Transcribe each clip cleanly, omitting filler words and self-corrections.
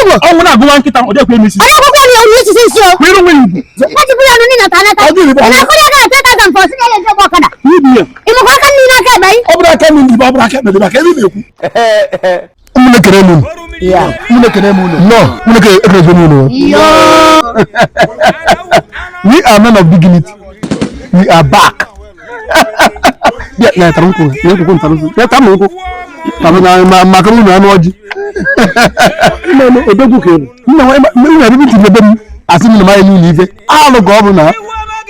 Igbo. Ọnwụ na-agụwa nkịta, ọ dịkwa emesi. Onye akwụkwọ na onye osisi isi o. Kwere onwe ya ugwu. Nwachukwu ya nụ nina ta anata. Ọ gịnị bụ Ị na-akwụrụ aka na 3,000 for sị na ya eji ụgbọ ọkada. Ibu ya. Ị makwa aka nri n'aka ekpe gị? Ọ bụrụ aka nri bụ, ọ bụrụ aka ekpe dị maka ebe ị na-ekwu. Ụmụnne, kere m unu. Ụmụnne, kere m unu. Nọ, ụmụnne, kere ekere m unu. We are men of dignity. We are back. Bịa na tara nkwụ na nkwụ ntara nkwụ ya ta m nkwụ tara na ma maka unu anụ ọjị nna m odogwu ka ebu nna m nna ebe ntị ebe m asị m na m anya n'ụlọ ife alụ ka ọ bụ na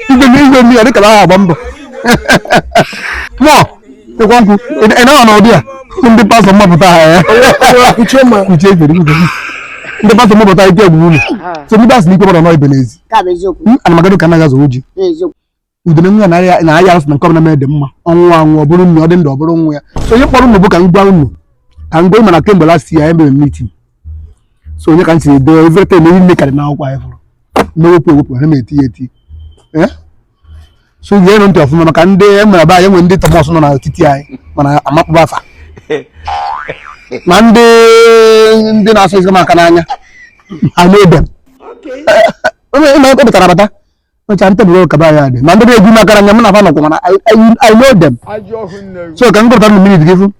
igwe m igwe m ya dịka na agba mbọ mụọ ịkwa nkwụ ị na n'ụdị a ndị pastọ mmapụta ha ya Kuchie mma. Kuchie ifere ndị pastọ mmapụta ike egwu unu so ndị asị na ikpe mmadụ nọ ibe n'ezi. Nke a bụ eziokwu. Ana m agado ka anaghị azụ ji. Eziokwu. Udene nwa na na-aya asụ na nke ọbụla mere dị mma, ọnwụ anwụ ọ bụrụ nne, ọ dị ndụ ọ bụrụ nwa ya. So onye kpọrọ unu bụ ka m gwa unu ka m gwa, mana kemgbe last year anyị mere meeting, so onye ka m siri dee everything na ihe nne karị n'akwụkwọ anyị fụrụ mewepụ ewepụ ha na-eti ya eti. Eh? So geenụ ntị ọfụma maka ndị e nwere ebe anyị enwe ndị Thomas nọ n'etiti anyị mana amakpụba afa ma ndị na-asụ isi m aka n'anya. I know them. Ị batara abata ncha ntebụl ụka ya dị ma ndị na-egwu m aka n'anya m na afa nọkwa, mana I know them. So ka m gụpụtara na minute gị fụ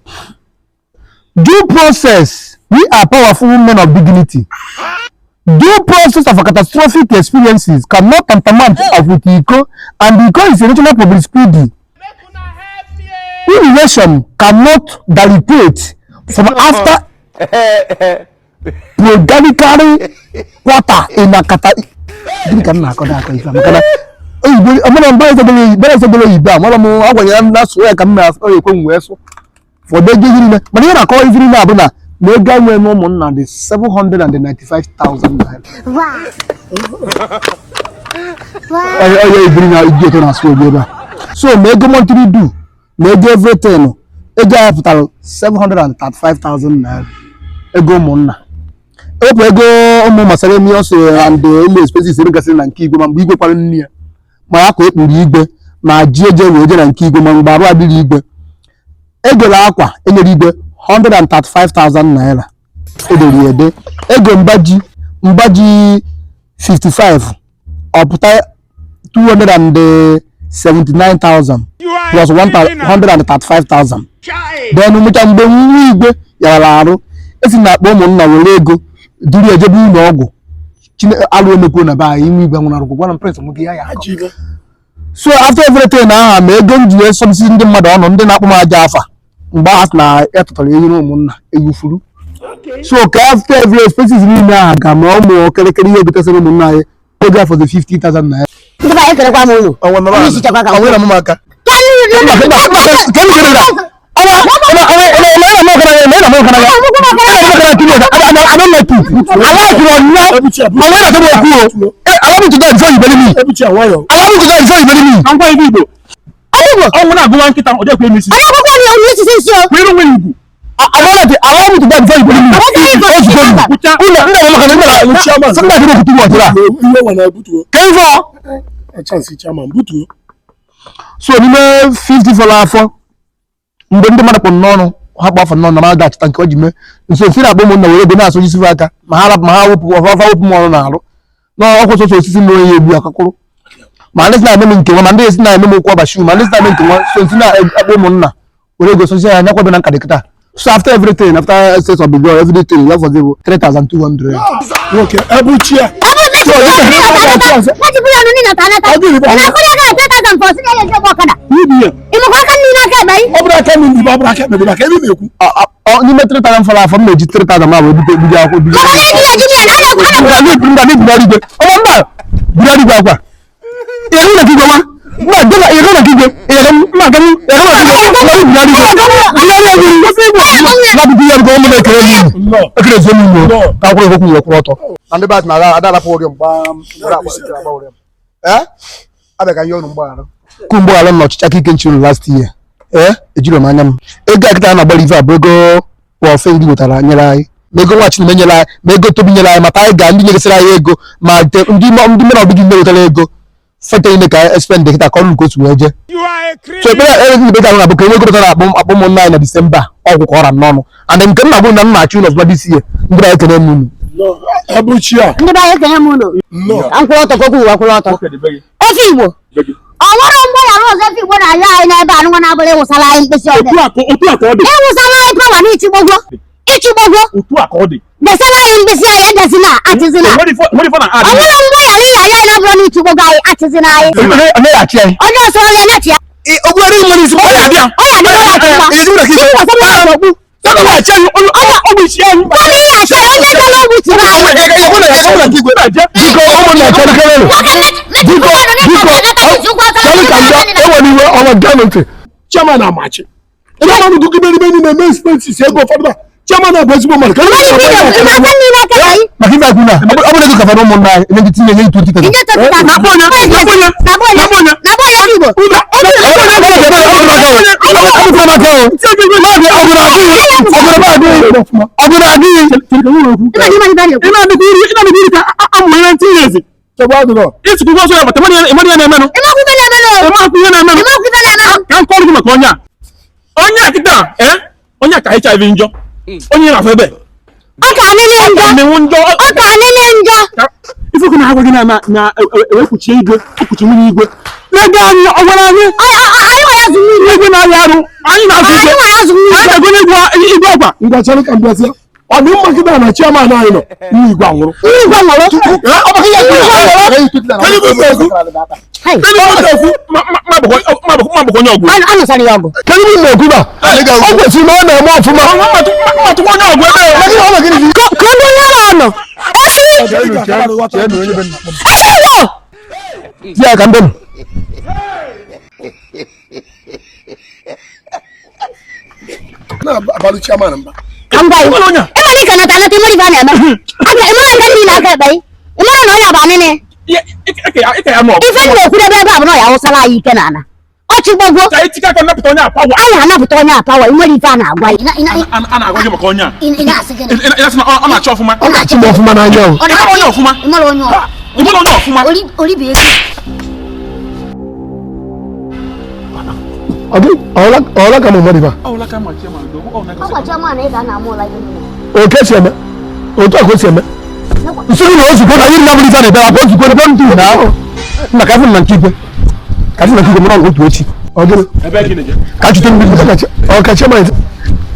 due process. We are powerful men of dignity. Due process of catastrophic experiences cannot tantamount of with iko, and iko is a national public security. Irrigation cannot deliberate from after prodigally quarter in a kata. Gịnị ka m na-akọ na-akọ ife a? Maka na oyibo amara mgbe ezebere oyibo a mara m agwanyere m na asụ ya ka m na ọ ekwe m wee sụ fọdụ ego ihe niile, mana ihe na-akọwa ife niile a bụ na na ego enwe na ụmụnna dị 795,000 naira. Onye ibiri na iji otu na-asụ obi ebe a, so ma ego monthly due ma ego everything, ego a pụtara 735,000 naira. Ego ụmụnna, ewepụ ego ụmụ masara emi ọsọ and ụmụ expenses ebe na nke igwe, ma mgbe igwe kwara nne ya, ma akwa ekpuru igwe, ma ji eje wee je na nke igwe, ma mgbe arụ adịrị igwe, egoro akwa enyere igwe 135,000 naira edere ya ede. Ego mgbaji mgbaji 55 ọ pụta 279,000 plus 135,000. Then mụcha mgbe nwa igwe yarara arụ, esi na akpa ụmụnna were ego duru ejebe ụlọ ọgwụ. Alụ emekwuo na be anyị, nwa igwe nwụrụ arụgwụ gwara m prince nwoke ya ya akọ. So after everything na aha ma ego m ji wee sọbisi ndị mmadụ ọnụ, ndị na-akpọ m aja afa mgbe ha sị na ya tụtara ehi na ụmụnna ewu furu. So ka after every expenses niile aha ga ma ụmụ kịrịkịrị ihe gotasịrị ụmụnna anyị, ego afọzi 50,000 naira. Ndị be anyị, ekelekwa m unu. Ọnwa nọrọ. Onye isi chekwa ka m. Onwe na m aka. Ka Ka m chere na ọnwa ọnwa ọnwa ọnwa ọnwa na m ọkara ya I don't like it. I like it or not. I want to go. Allow me to die before you bury me. Ebuchi a nwayọọ. Allow me to die before you bury me. Ka m gwa ibe Igbo. Ọnwụ na-agụwa nkịta, ọ dịkwa emesi. Onye akwụkwọ na onye osisi isi o. Kwere onwe ya ugwu. Allow me to die before you bury me. Ụlọ ndị ọmụma ka ndị na sị ndị adịrị okwutu ọtụrụ a. Iwe nwa na butuo. Ka ife ọ. Chance chairman butuo. So n'ime 50 fọrọ afọ, mgbe ndị mmadụ kpọrọ n'ọnụ ha kpọ afọ n'ọnụ na mmadụ achịta nke o ji mee nso nso na-akpọ ụmụnna were ego na-asụ isi aka ma ha rapụ ma ha wepụ ọfa wepụ m ọrụ na-arụ n'ọkwa sọsọ osisi mere ya egbu akakwụrụ, ma ndị si na-eme m nke nwa, ma ndị si na-eme m okwu ọbashi, ma ndị si na-eme nke nwa. So nsi na-akpọ ụmụnna were ego sosi ya nyakwa na nka dị kịta. So after everything, after state of the law, everything ya fọzi bụ 3200. Nwoke ebuchi a. Nwachukwu ya nụ nina ta anata. Ọ gịnị bụ Ị na-akwụrụ aka na 3,000 for sị na ya eji ụgbọ ọkada. Ibu ya. Ị makwa aka nri n'aka ekpe gị? Ọ bụrụ aka nri bụ, ọ bụrụ aka ekpe dị maka ebe ị na-ekwu. N'ime 3000 fọrọ afọ, m na-eji 3000 ma wee bute ebido akwụkwọ bido. Maka na ego ya eji ya na a na-ekwu a na-ekwu. Mba, mba, bugharị igwe ọma, mba, bugharị igwe akwa ịghara na igwe nwa mba dịka ịghara na igwe ịghara mba ka m ịghara na igwe bugharị igwe bugharị igwe na bụbu ya bụ ụmụ na-ekere m Nnọọ. ekere ezi m igbo ka akwụrụ ekwu wee kwụrụ ọtọ na ndị bat na ada alapụ ụrịọm ee abịa ka ihe ọnụ mgbaghara kụ mgbaghara m n'ọchịchị aka ike nchiri last year. Ee, ejiri m anya m ego a kịta na-agbara ife a bụ ego ofe ndị wetara nyere anyị, ma ego nwa Chineme nyere anyị, ma ego Tobi nyere anyị, mata anyị ga ndị nyegasịrị anyị ego, ma ndị ndị mere ọbụghị ndị wetara ego fete ime ka expend kịta ka ọrụ nke otu wee jee. So ekpere ekpere ikpe ka na-abụ ka enwe ego pụtara akpọ akpọ ụmụnna anyị na Disemba ọgwụ ka ọra n'ọnụ and nke m na-agwụ na m na-achụ ụlọ ọfụma this year. Ndị na ekene m unu. Ebuchi a. Ndị be anyị ekene m unu. Ka m kwụrụ ọtọ ka okwu ụwa kwụrụ ọtọ. Efe Igbo. Ọ nwere mgbaghara ọzọ Efe Igbo na-ayọ anyị n'ebe a nwa na-abụrụ ịwụsara anyị mkpịsị ọdẹ. Otu a ka ọ dị. Ịwụsara anyị pawa na ịchịgbogwo. Ịchịgbogwo. Otu a ka ọ dị. Desara anyị mkpịsị anyị edezina atịzina. Nwere ife na Ọ nwere mgbaghara ịya ayọ anyị na-abụrụ na ịchịgbogwo anyị atịzina anyị. Na-achị anyị. Onye ọsọ onye na-achị ya. Ogbere nwere isi Ọ ya abịa. Ọ ya adịghị ya achị mma. Ezi nwere ike Ịwụsara anyị okpu. Ọ na-achị anyị. Ọ bụ isi anyị. Kama ị achị anyị onye gara ogbu chiri anyị. Biko ụmụnna chere biko biko chere ka njọ enwere iwe ọnwa nke ntị. Chairman amachi. Chairman gụgide n'ime niile mee expenses ego ụfọdụ a. Chairman bụ ezigbo mmadụ. Ka Mmadụ bido, ị na-asa mmiri aka ka anyị. Maka ife akwụ na ọ bụrụ ego kafara ụmụnna anyị enye gị tinye enye gị 20,000. Inje tọpụta. Na-akpọ onye, na-akpọ onye, Na-akpọ onye. na-akpọ onye. Na-akpọ onye Igbo. Ị na-adịkwa iri, ị na-adịkwa iri ka amụ ihe ntị ihe ezi. Ịsịkwa ụgwọ ọsọ ya bata, ịmara ihe na-emenụ. Ịmakwa ife na-emenụ. Ịmakwa ihe na-emenụ. Ịmakwa ife na-emenụ. Ka m kọọrọ gị maka onye a. Onye a kịta, onye a ka HIV njọ. Onye na-afụ ebe. Ọ ka anene njọ. Emenwu njọ. Ọ ka anene njọ. Ife na-agwa gị na ewekpuchie igwe, ekpuchi nwunye igwe. N'ego anyị, ọ gwara anyị. Anyị nwere azụ mmiri. Igwe na-arịa arụ, anyị na-azụ Anyị igwe. nwere azụ mmiri. Anyị na-egonye igwe ọkwa. Ngwa chere ka m bịazie. Ọ dị mma kịta na chairman anyị nọ. Nwa igwe anwụrụ. Ndị Igbo nwụrụ. Kedu ife m na-ekwu? Hai. Kedu ife m na-ekwu? Ma bụkwa onye ọgwụ. A nụsara ya ọgụ. Kedu ihe na-ekwu na ọ kwesịrị na ọ na-eme ọfụma. Ma tụkwa onye ọgwụ ebe. Ka ndị onye ara nọ. Efi. Efi Igbo. Ya ka ndị m. Na-abalụ chairman mba. Ka m gwa gị. Onye a. Ịma dị ka nata nata ịmara ife a na-eme. Aka ịmara nke ndị na-aka ekpe gị. Ịmara na ọ ya bụ anịnị. Ike ya nọ. Ife m na-ekwudebe ebe a bụ na ọ ya awụsala anyị ike n'ala. Ọ chịgbogwo. Ka anyị tikọ aka napụta onye a pawa. Anyị anapụta onye a pawa nwere ife a na-agwa gị. A na-agwa gị maka onye a. Ị na-asị gịnị? Ị na-asị na ọ na-achọ ọfụma. Ọ na-achị m ọfụma n'anya o. Ọ Ị mara onye ọfụma. Ị mara onye ọfụma. Ị mara onye ọfụma. Oribe ego. Ọ dị ọla ka m mmadụ ba. Ọwụla ka ma chairman do. Ọ gwa chairman na ị ga na-amụ ụla ibe niile. Oke si eme. Otu a ka o si eme. Nsogbu na ozugbo na yiri na-abụrụ ife a na-ebe akwa ozugbo ebe ntụ na ahụ. Nna ka afụ na nke igwe. Ka afụ na nke igwe mụrụ ọgụ otu echi. Ọ gịnị? Ebe gị na-eje. Ka chute mmiri. Ọ ka chairman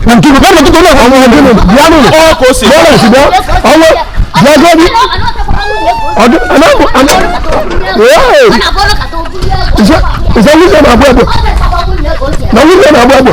Na nke igwe bịa n'ụtụtụ ụlọ ọgwụ ọnwụ gịnị bịa n'ụlọ. Ọ ka o si. Bịa n'ụlọ bịa. Ọnwụ bịa gụọ gị. Ọ dị ana ana. Ee. Nze nze nwunye na-abụ abụ. Na nwunye na-abụ abụ.